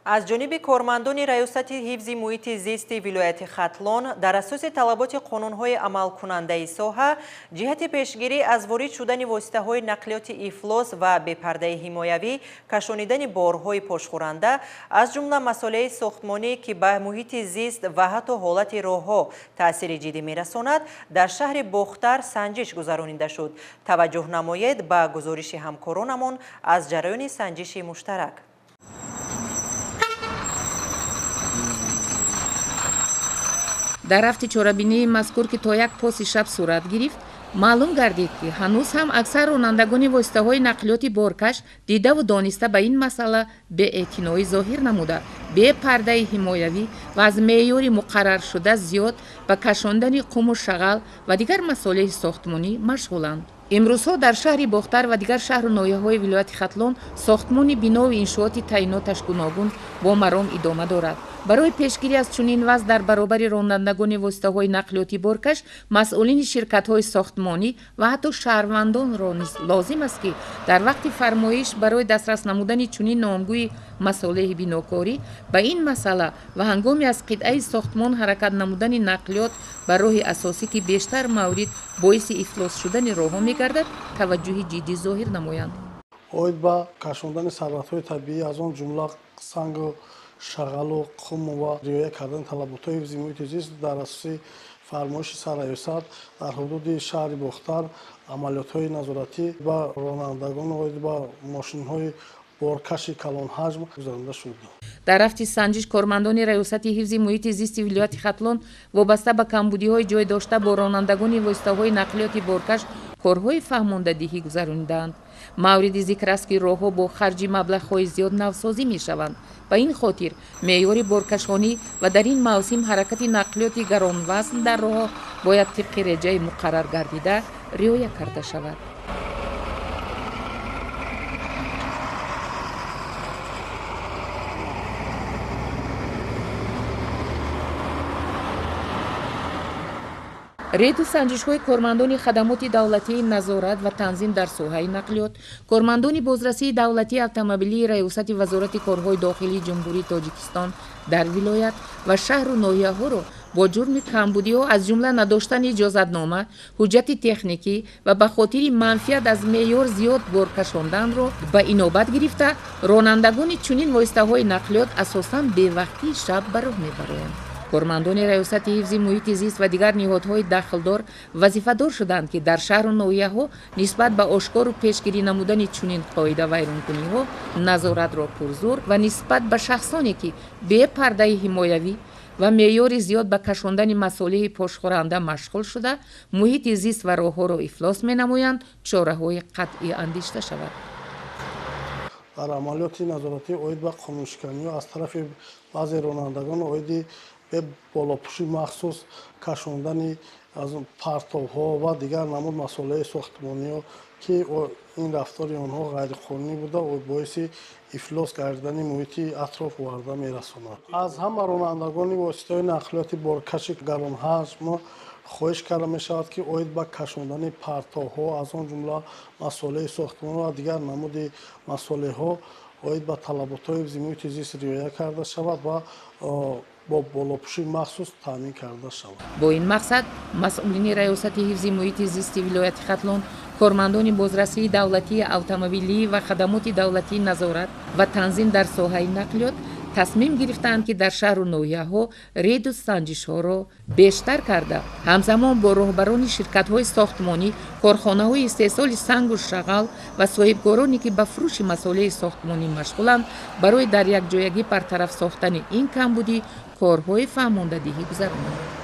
Аз ҷониби кормандони Раёсати ҳифзи муҳити зисти вилояти Хатлон дар асоси талаботи қонунҳои амалкунандаи соҳа ҷиҳати пешгирӣ аз ворид шудани воситаҳои нақлиёти ифлос ва бепардаи ҳимоявӣ, кашонидани борҳои пошхӯранда, аз ҷумла масолеҳи сохтмонӣ, ки ба муҳити зист ва ҳатто ҳолати роҳҳо таъсири ҷиддӣ мерасонад, дар шаҳри Бохтар санҷиш гузаронида шуд. Таваҷҷӯҳ намоед ба гузориши ҳамкоронамон аз ҷараёни санҷиши муштарак. Дар рафти чорабинии мазкур, ки то як поси шаб сурат гирифт, маълум гардид, ки ҳанӯз ҳам аксар ронандагони воситаҳои нақлиёти боркаш дидаву дониста ба ин масъала беэътиноӣ зоҳир намуда, бепардаи ҳимоявӣ ва аз меъёри муқарраршуда зиёд ба кашондани қуму шағал ва дигар масолеҳи сохтмонӣ машғуланд. Имрӯзҳо дар шаҳри Бохтар ва дигар шаҳру ноҳияҳои вилояти Хатлон сохтмони бинову иншооти таъиноташ гуногун бо маром идома дорад. Барои пешгирӣ аз чунин вазъ дар баробари ронандагони воситаҳои нақлиёти боркаш, масъулини ширкатҳои сохтмонӣ ва ҳатто шаҳрвандонро низ лозим аст, ки дар вақти фармоиш барои дастрас намудани чунин номгӯи масолеҳи бинокорӣ ба ин масъала ва ҳангоми аз қитъаи сохтмон ҳаракат намудани нақлиёт ба роҳи асосӣ, ки бештар маврид боиси ифлос шудани роҳҳо мегардад, таваҷҷӯҳи ҷиддӣ зоҳир намоянд. Оид ба кашондани сарватҳои табиӣ, аз он ҷумла сангу шағалу қуму ва риоя кардани талаботҳои ҳифзи муҳити зист, дар асоси фармоиши сарраёсат дар ҳудуди шаҳри Бохтар амалиётҳои назоратӣ ба ронандагон оид ба мошинҳои боркаши калонҳаҷм гузаронида шуд. Дар рафти санҷиш кормандони Раёсати ҳифзи муҳити зисти вилояти Хатлон вобаста ба камбудиҳои ҷой дошта бо ронандагони воситаҳои нақлиёти боркаш корҳои фаҳмондадиҳӣ гузаронидаанд. Мавриди зикр аст, ки роҳҳо бо харҷи маблағҳои зиёд навсозӣ мешаванд. Ба ин хотир меъёри боркашонӣ ва дар ин мавсим ҳаракати нақлиёти гаронвазн дар роҳҳо бояд тибқи реҷаи муқаррар гардида риоя карда шавад. Реду санҷишҳои кормандони хадамоти давлатии назорат ва танзим дар соҳаи нақлиёт, кормандони бозрасии давлатии автомобилии Раёсати Вазорати корҳои дохилии Ҷумҳурии Тоҷикистон дар вилоят ва шаҳру ноҳияҳоро бо ҷурми камбудиҳо, аз ҷумла надоштани иҷозатнома, ҳуҷҷати техникӣ ва ба хотири манфиат аз меъёр зиёд бор кашонданро ба инобат гирифта, ронандагони чунин воситаҳои нақлиёт асосан бевақтии шаб ба роҳ мебароянд. Кормандони Раёсати ҳифзи муҳити зист ва дигар ниҳодҳои дахлдор вазифадор шуданд, ки дар шаҳру ноҳияҳо нисбат ба ошкору пешгирӣ намудани чунин қоидавайронкуниҳо назоратро пурзур ва нисбат ба шахсоне, ки бепардаи ҳимоявӣ ва меъёри зиёд ба кашондани масолеҳи пошхӯранда машғул шуда, муҳити зист ва роҳҳоро ифлос менамоянд, чораҳои қатъӣ андешта шавад. Дар амалиёти назоратӣ оид ба қонуншиканиҳо аз тарафи баъзе ронандагон оиди бе болопӯши махсус кашондани аз партовҳо ва дигар намуд масолеҳи сохтмониҳо, ки ин рафтори онҳо ғайриқонунӣ буда, боиси ифлос гардидани муҳити атроф оварда мерасонад. Аз ҳама ронандагони воситаҳои нақлиёти боркаши гаронҳаҷм хоҳиш карда мешавад, ки оид ба кашондани партовҳо, аз он ҷумла масолеҳи сохтмонӣ ва дигар намуди масолеҳҳо, оид ба талаботҳои ҳифзи муҳити зист риоя карда шавад ва бо болопӯши махсус таъмин карда шавад. Бо ин мақсад масъулини Раёсати ҳифзи муҳити зисти вилояти Хатлон, кормандони бозрасии давлатии автомобилӣ ва хадамоти давлатии назорат ва танзим дар соҳаи нақлиёт тасмим гирифтаанд, ки дар шаҳру ноҳияҳо реду санҷишҳоро бештар карда, ҳамзамон бо роҳбарони ширкатҳои сохтмонӣ, корхонаҳои истеҳсоли сангу шағал ва соҳибкороне, ки ба фурӯши масолеҳи сохтмонӣ машғуланд, барои дар якҷоягӣ бартараф сохтани ин камбудӣ корҳои фаҳмондадиҳӣ гузаронанд.